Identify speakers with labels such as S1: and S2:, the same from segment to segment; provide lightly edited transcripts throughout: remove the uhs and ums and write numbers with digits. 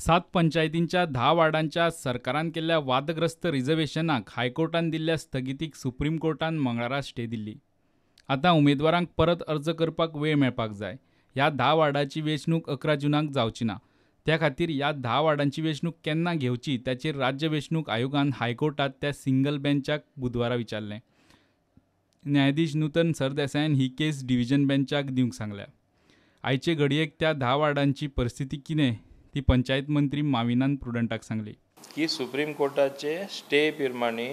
S1: 7 पंचायतींच्या 10 वार्डांच्या सरकारान केल्ल्या वादग्रस्त रिझर्वेशनाक हायकोर्टान दिल्ल्या स्थगितीक सुप्रीम कोर्टान मंगळारा स्टे दिल्ली. आतां उमेदवारांक परत अर्ज करपाक वेळ मेळपाक जाय. ह्या 10 वार्डाची वेंचणूक 11 जूनाक जावची ना. त्या खातीर ह्या 10 वार्डांची वेंचणूक केन्ना घेवची ताचेर राज्य वेंचणूक आयोगान हायकोर्टात त्या सिंगल बेंचाक बुधवारा विचारलें. न्यायाधीश नूतन सरदेसायान ही केस डिव्हिजन बेंचाक दिवंक सांगल्या. आयचे घडयेक त्या 10 वार्डांची परिस्थिती कितें ती पंचायत मंत्री माविनान प्रुडंटाक सांगली
S2: की सुप्रीम कोर्टाचे स्टे प्रमाणे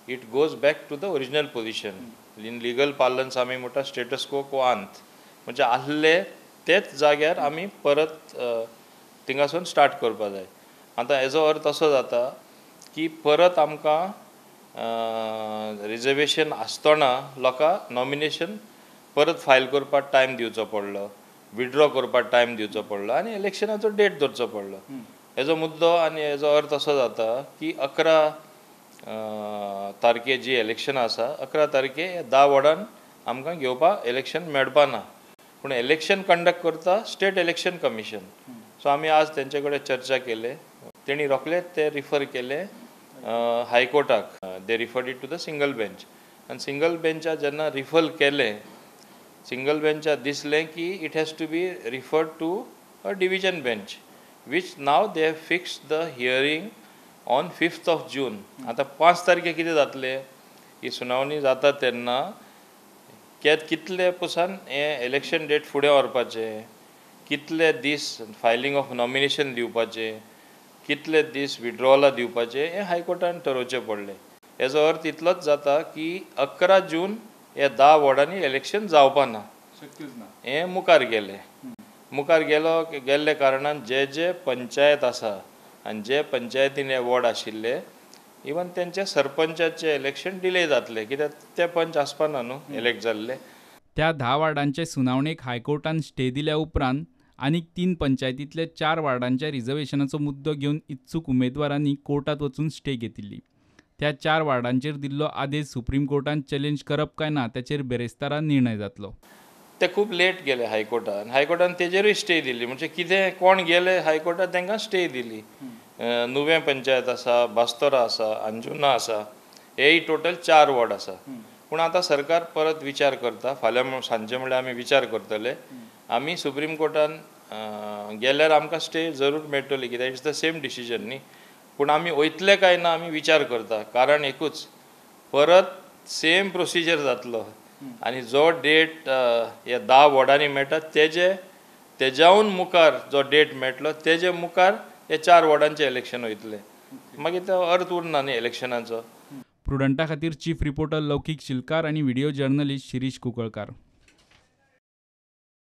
S2: it goes back to the original position. In legal parlance आमी म्हणटा स्टेटस को को आंत, म्हणजे आहले तेच जाग्यार आमी परत थिंगासून स्टार्ट करपा जाय. आतां हेजो अर्थ असो जाता की परत आमकां रिजर्वेशन आसतना लोकांक नॉमिनेशन परत फायल करपाक टायम दिवचो पडलो, विड्रॉ करपाक टायम दिवचो पडलो आनी इलेक्शनाचो डेट धरचो पडलो. हेजो मुद्दो आनी हेजो अर्थ असो जाता की 11 तारखे जी इलेक्शन आसा 11 तारखे 10 वॉर्डान आमकां घेवपाक इलेक्शन मेळपा ना, पूण इलेक्शन कंडक्ट करता स्टेट इलेक्शन कमिशन. सो आमी आज तेंचे कडेन चर्चा केले, तेणी रोखलेच ते रिफर केले हायकोर्टाक. They referred it to the single bench आनी सिंगल बेंचा जेन्ना रिफर केले, सिंगल बेंचा दिसलें की it has to be referred to a division bench, which now they have fixed the hearing on 5th of June. आतां 5 तारखे कितें जातलें, ही सुनावणी जाता तेन्ना कितले पसान हें इलेक्शन डेट फुडें व्हरपाचें, कितले दीस फायलींग ऑफ नॉमिनेशन दिवपाचें, कितले दीस विड्रॉला दिवपाचें हें हायकोर्टान ठरोवचें पडलें. हेजो अर्थ इतलोच जाता की 11 जून हे 10 वॉर्डांनी इलेक्शन जावपा ना, हें मुखार गेलें. मुखार गेलो गेल्ले कारणान जे जे पंचायत आसा आनी जे पंचायतीन हे वॉर्ड आशिल्ले इवन तेंच्या सरपंचाचे इलेक्शन डिले जातले, कित्याक ते पंच आसपा ना न्हू इलेक्ट जाल्ले.
S1: त्या 10 वार्डांचे सुनावणेक हायकोर्टान स्टे दिल्या उपरांत आनीक 3 पंचायतींतले 4 वार्डांच्या रिझर्वेशनाचो मुद्दो घेवन इत्सूक उमेदवारांनी कोर्टात वचून स्टे घेतिल्ली. त्या 4 वार्डांचेर दिल्लो आदेश सुप्रीम कोर्टान चॅलेंज करप काय ना ताचेर बेरेस्तारा निर्णय जातलो.
S2: ते खूब लेट गेले हायकोर्टान, हायकोर्टान तेजेरूय स्टे दिली. म्हणजे कितें कोण गेले हायकोर्टान तांकां स्टे दिली. नुवें पंचायत आसा, बास्तोरा आसा, अंजुना आसा, हेय टोटल 4 वॉर्ड आसा. पूण आतां सरकार परत विचार करता, फाल्यां सांजे म्हणल्यार आमी विचार करतले. आमी सुप्रीम कोर्टान गेल्यार आमकां स्टे जरूर मेळटली, कित्याक it's the same decision न्ही. पूण आमी वयतले काय ना आमी विचार करता, कारण एकूच परत सेम प्रोसिजर जातलो आनी जो डेट ह्या 10 वॉर्डांनी मेळटा तेज्याहून मुखार जो डेट मेळटलो तेजे मुखार हे 4 वॉर्डांचे इलेक्शन वयतले, मागीर तो अर्थ उरना न्ही इलेक्शनाचो.
S1: प्रुडंटा खातीर चीफ रिपोर्टर लौकीक शिलकार आनी व्हिडिओ जर्नलिस्ट शिरीष कुंकळकार.